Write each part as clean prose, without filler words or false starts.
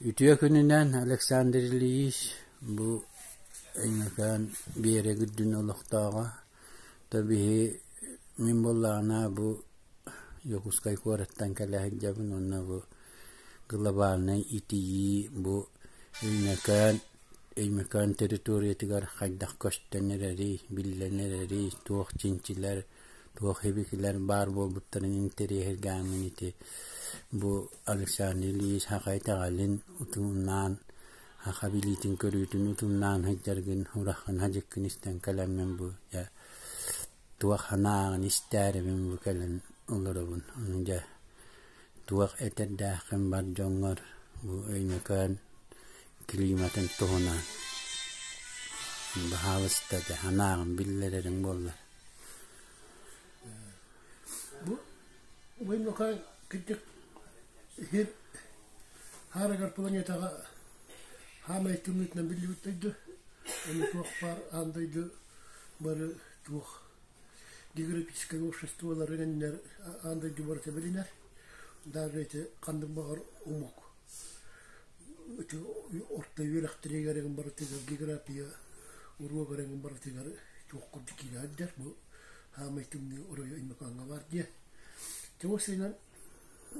Үтүө күнүнэн, Александр Ильич, бу Өймөкөөн Биэрэк үрдүн олохтооҕо. То биһи мин буоллаҕына бу Дьокуускай куораттан кэлэ сылдьабын уонна бу глобальнай итийии бу Өймөкөөн Өймөкөөн территориятыгар хайдах көстөн эрэрий, биллэн эрэрий, туох чинчилэр, туох һибикилэр баар буолбуттарын интэриэһиргээммин ити бу Александр Ильич саха итэҕэлин утумнаан, саха билиитин-көрүүтүн утумнаан сылдьаргын, ураххын-хадьыккын истэн кэлэммин бу дьэ туох санааҕын истээрибин бу кэлэн олоробун. Ону дьэ туох этэрдээххин бар дьоҥҥор бу Өймөкөөн климатын туһунан баһаалыста дьэ санааҕын биллэрэриҥ буоллар. Бу Өймөкөөн кырдьык сир хаарыгар планетаҕа хаамай тымныытынан биллибит дойду. Ону туох баар аан дойду бары туох географическай обществолар эҥиннэр аан дойду барыта билинэр. Даже ити ханнык баҕар омук ити орто үөрэхтэригэр эҥин барытыгар география уруогар эҥин барытыгар туох курдук киирэ сылдьар. Бу хаамай тымныы оройо Өймөкөөҥҥө баар диye. Дьэ уопсайынан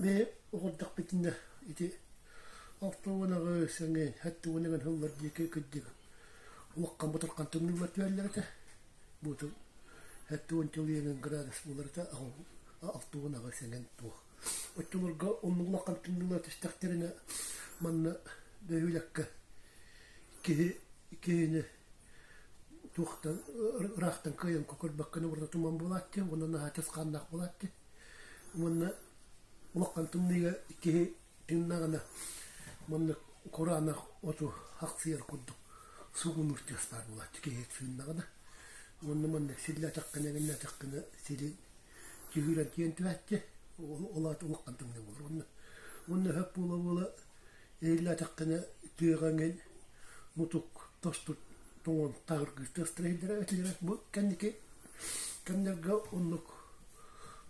бэйэ оҕордохпитинэ ити 68 сэҥин 70 сыллар диэки кырдьык улахан ботурхан тымныылар түһэллэр этэ. Бу 70 градус буолар этэ 68 сэҥин туох. Оччолорго оннук улахан тымныылар түстэхтэринэ манна бөһүөлэккэ киһи киһини туохтан ыраахтан кыайан көрбөккө барыта туман буолааччы уонна наһаа чысхааннаах буолааччы. Уонна улахан тымныыга киһи тыыннаҕына маннык кураанах оту хахсыйар курдук сугунуур тыас баар буолааччы киһи тыыннаҕына. Уонна маннык силлээтэххинэ эҥиннээтэххинэ сири түһүүрэн тиийэн түһээччи. Ол аата улахан тымныы буолар. Уонна уонна өһөк буола-буола иһиллээтэххинэ тыаҕа эҥин мутук тостут тоҥон таһыргыыр тыастара иһиллэрэ этилэрэ. Бу кэнники кэмнэргэ оннук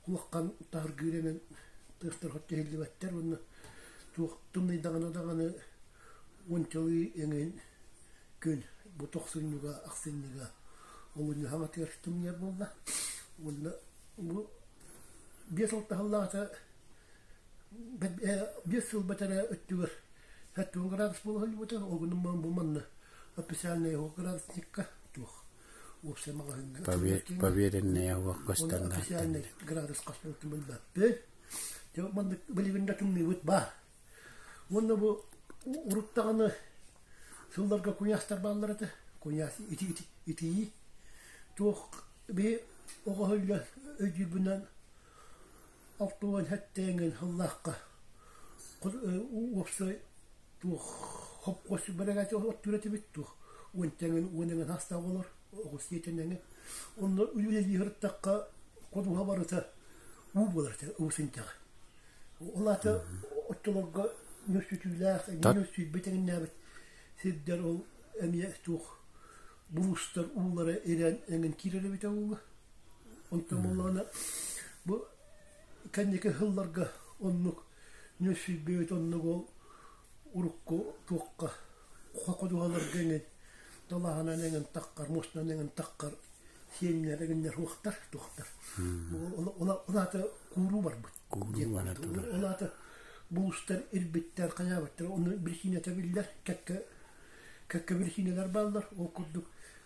улахан таһыргыыр эҥин тыастар хоччо иһиллибэттэр уонна туох тымныйдаҕына даҕаны уончалыы эҥин күн бу тохсунньуга, ахсынньыга олунньу хаҥатыгар тымныйар буолла. Уонна бу 5-6 сыллааҕыта 5 сыл бэтэрээ өттүгэр 70 градус буола сылдьыбыта. Ол гынан бу манна официальный градусникка туох уопсай маҕаһыыҥҥа Поверенная уох көстөн официальный градус хас буолтун билбэппин. Дьэ маннык билигин да тымныыбыт баар. Уонна бу урут даҕаны сылларга куйаастар бааллар этэ. Куйаас ити ити итии туох биһи оҕо өйдө өйдүүрбүнэн 67 сыллаахха уопсай туох хопхуос бэрээдэки оттуур этибит туох уон тэҥин уон эҥин саастаах оҕолор оҕус сиэтин эҥин онно үлэлии сырыттахха ходуһа барыта уу буолар этэ уу синтэҕэ. Ол аата оччолорго нүөсүтүүлээх, нүөсүйбүт эҥиннээбит сирдэр ол эмиэ туох булуустар уулара ирэн эҥин киирэр эбитэ ууга. Онтон буоллаҕына бу кэнники сылларга оннук нүөсүйбүт оннук ол урукку туохха ходуһаларга эҥин далаһанан эҥин таххар, муостанан эҥин таххар сиэннэр эҥиннэр суохтар туохтар. Ол аата кууруу барбыт. Кууруу бара турар. Ол аата булуустар ирбиттэр, хайаабыттар ону биричиинэтэ биллэр, кэккэ кэккэ биричиинэлэр бааллар. Ол курдук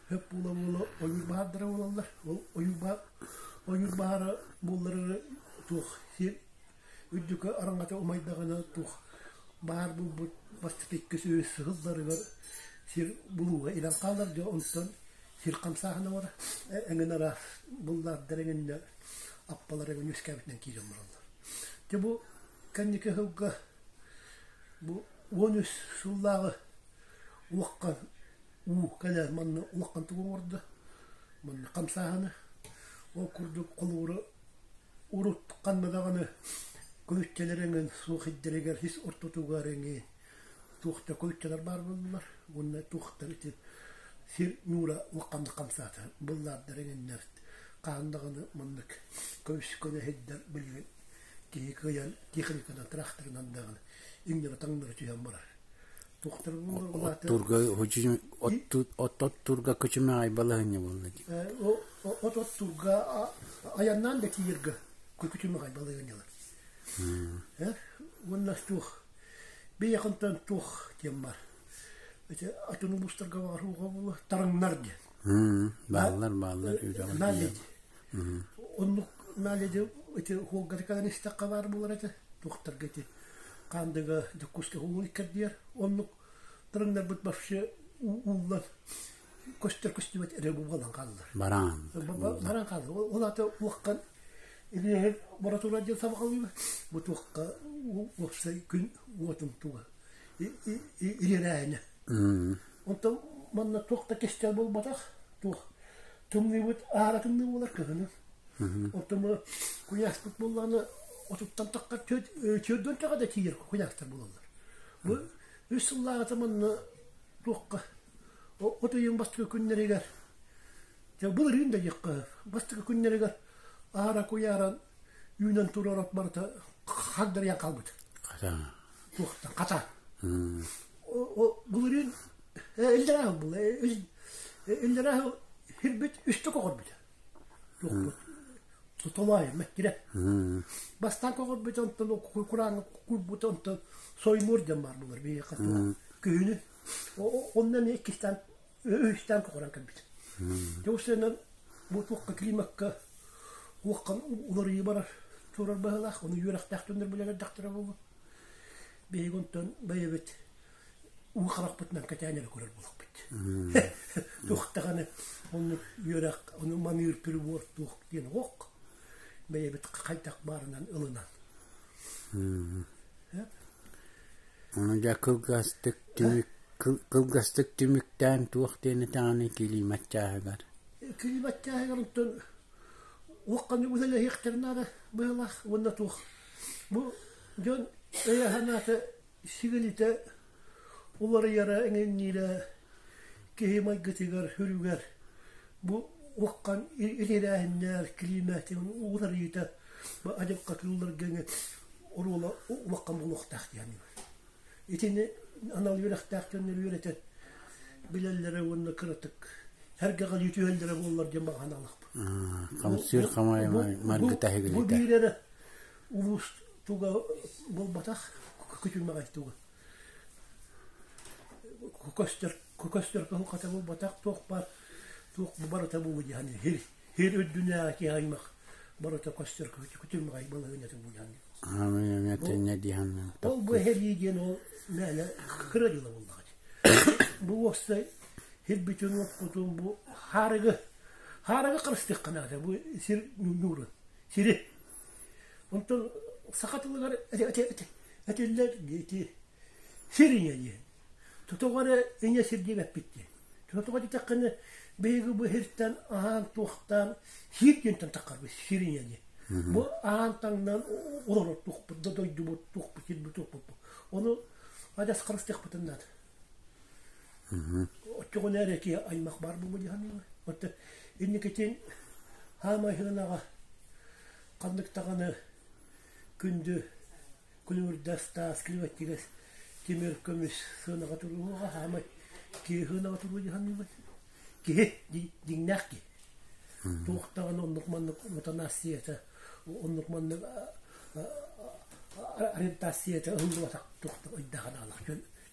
хөп буола-буола ойуур баһаардара буолаллар. Ол ойуур баһаар ойуур баһаара буоллар туох сир үрдүкү араҥата умайдаҕына туох баар буолбут бастакы иккис үһүс сылларыгар сир булууга ирэн хаалар дьэ онтон сир хамсааһына барар эҥин араас буллаардар эҥиннэр аппалар эҥин үөскээбитинэн киирэн бараллар. Дьэ бу кэнники сылга бу 13 сыллааҕы улахан уу кэлэр манна улахан тугу оҥордо манна хамсааһыны ол курдук холобура урут ханна даҕаны көлүччэлэр эҥин суох ирдэригэр ис ортотугар эҥин туох да көлүччэлэр баар буоллулар уонна туохтар ити сир ньуура улаханнык хамсаата быллаардар эҥиннэр хаһан даҕаны маннык көмүс көнө сирдэр билигин киһи кыайан техниканан тыраахтарынан даҕаны иҥнэри таҥнары түһэн барар. Туохтар буолар ол аата Оттуурга от оттуурга күчүмэҕэй балаһыанньа буолла дии. От оттуурга айаннаан да тиийэргэ күчүмэҕэй балаһыанньалар. Уонна туох бэйэхинтэн туох диэн бар. Ити атын улуустарга баар уоҕа буолуо тараҥнар диэн. Бааллар бааллар үрэҕин. Наледи. Оннук наледи ити хуолгары кэлэн истэххэ баар буолар этэ. Туохтарга ити Хаандыга Дьокуускай уһугун иккэрдиэр оннук тарыҥнарбыт вообще ууллан көстөр көстүбэт эрэ буолан хааллар. Бараан. Баран хаалла. Ол аата уоххан илиэһин боратура диэн сабаҕалыыбын. Бу туохха уопсай күн уотун туга ириэрээһинэ. Онтон манна туох да кистэл буолбатах. Туох тымныыбыт аара тымныы буолар кыһынын. Оттон куйааспыт буоллаҕына отуттан тахха түөрдүөн тэҕэ да тиийэр куйаастар буолаллар. Бу үс сыллааҕыта манна туохха от ыйын бастакы күннэригэр былырыын да диэххэ бастакы күннэригэр аара куйааран үүнэн турар от барыта хагдарыйан хаалбыт. Туохтан хата. Былырыын иллэрээ был иллэрээ хирбит үстэ көҕөрбүтэ. Туохпут тутулаайы мэттирэ. Бастаан көҕөрбүт онтон курааны куйбут онтон соймур диэн баар булар биһиэхэ күһүнү онно эмиэ иккистээн үһүстээн көҕөрөн кэлбит. Дьэ бу туохха климакка уоххан уларыйыы барар турар быһыылаах ону үөрэхтээх дьоннор билэр эрдэхтэрэ буолуо. Биһиги онтон бэйэбит уу харахпытынан кэтээн эрэ көрөр буолуохпут. Туох даҕаны оннук үөрэх, ону маныыр прибор туох диэн ох, бэйэбит хайдах баарынан ылынан. Ону дьэ кылгастык түмүк кылгастык түмүктээн туох диэн этэҕиний килиимэт чааһыгар? Килиимэт чааһыгар онтон уохханы үлэлэһиэхтэрин наада быһыылаах уонна туох бу дьон өйө-санаата сигилитэ уларыйара эҥинниирэ киһи майгытыгар сүрүгэр бу уоххан илирээһиннэр килиимэтин уларыйыыта бу адьырҕа кыылларга оруола улахан буолуохтаах диэн итини анал үөрэхтээх дьоннор үөрэтэн билэллэрэ уонна кыратык сэргэҕэлии түһэллэрэ буоллар диэн баҕа санаалаахпын. Хамсыыр хамай маргыта Бу биир эрэ улуус туга буолбатах күтүмэҕэй туга көстөр көстөр кыһылҕата буолбатах туох баар туох барыта буолуо диэн хир хир үрдүнээҕи киһи аймах барыта көстөр күтүмэҕэй балаһыанньата буолуо ол бу эһэрии диэн ол мээнэ кыра дьыла буоллаҕа бу уопсай хирбитин уоппутун бу хаарыгы хаарыгы харыстыахха наада бу сир ньуурун сири Онтон саха тылыгар этиллэр ити сир ийэ диэн. Тотоҕо эрэ ийэ сир диэбэппит диэн. Тотоҕо диэтэххинэ биһиги бу сиртэн аһаан туохтаан сиир диэнтэн таххарбыт сир ийэ диэн. Бу аһаан таҥнан олорор туохпут да дойдубут туохпут сирбит туохпут. Ону адьас харыстыахпытын наада. Оччоҕуна эрэ киһи аймах баар буолуо дии саныыбын. Оттон инникитин хаамай сыанаҕа ханнык даҕаны күндү күлүмүрдэс таас килибэччигэс тимир көмүс сыанаҕа туруоҕа хаамай киһи сыанаҕа туруо дии саныыбын. Киһи дьиҥнээх киһи. Туох даҕаны оннук маннык мутанаассыйата, оннук маннык ориентацията ыһыллыбатах туох да ыйдаах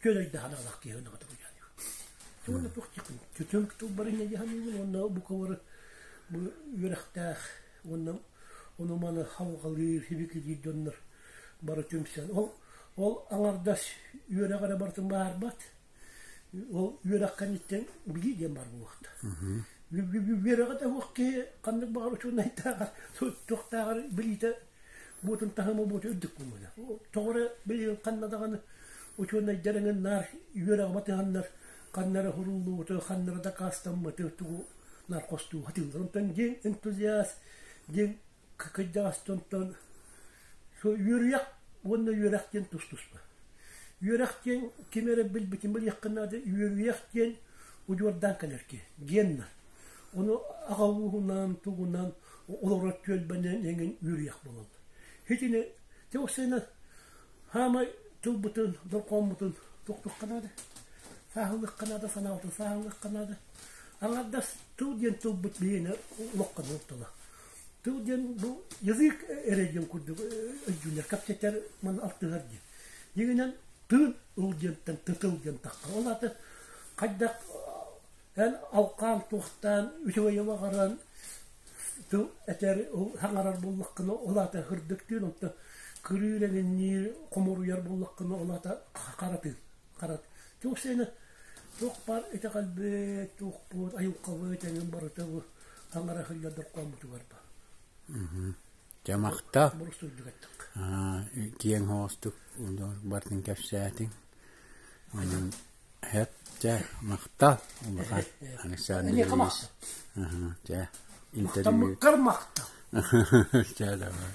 чөл өйдөөх киһи уонна уонна туох диэххин түтүҥ тылбар инньэ дии саныыбын уонна бу кыбары бу үөрэхтээх уонна ону маны халҕалыыр сибикилиир дьоннор бары түмсэн ол ол аҥардас үөрэх эрэ барытын баарбат ол үөрэх кэнниттэн билии диэн баар буолуохтаах үөрэҕэ да суох киһи ханнык баҕар учуонайдааҕар туохтааҕар билиитэ буотун таһыма буота үрдүк буолуо. Тоҕо эрэ билигин ханна даҕаны учуонайдар эҥин наар үөрэҕи батыһаннар ханна эрэ суруллубуту, ханна эрэ дакаастаммыты тугу наар хостуу сатыыллар. Онтон дьиҥ энтузиаст, дьиҥ кырдьаҕас дьонтон үөрүйэх уонна үөрэх диэн тус-туспа. Үөрэх диэн ким эрэ билбитин билиэххэ наада, үөрүйэх диэн удьуордаан кэлэр киһи, генна. Ону аҕа ууһунан, тугунан олорор түөлбэнэн эҥин үөрүйэх буолаллар. Итини те уопсайынан хаамай тылбытын, дорҕооммутун тохтуохха наада. Сааһылыахха наада, санаабытын сааһылыахха наада. Аҥардас тыл диэн тылбыт биһиэнэ олоххо тыла. Тыл диэн бу язык эрэ диэн курдук өйдүүлэр, кэпсэтэр, маны алтыһар диэн. Дьиҥинэн тыл ыл диэнтэн тытыл диэн таххар. Ол аата хайдах эн алкаан туохтаан үчүгэйи баҕаран тыл этэр саҥарар буоллаххына ол аата сырдыктыын онто кырыыр эҥинниир хомуруйар буоллаххына ол аата харатыын харат туох сиэнэ туох баар итэҕэлбит туохпут айылҕабыт эҥин барыта бу саҥара сылдьар дорҕооммутугар ба Дьэ махтал киэҥ соҕустук барытын кэпсээтиҥ онон Эт дьэ махтал улахан Александр Ильич. Дьэ интервью. Махтаммыккар махтал. Дьэ давай.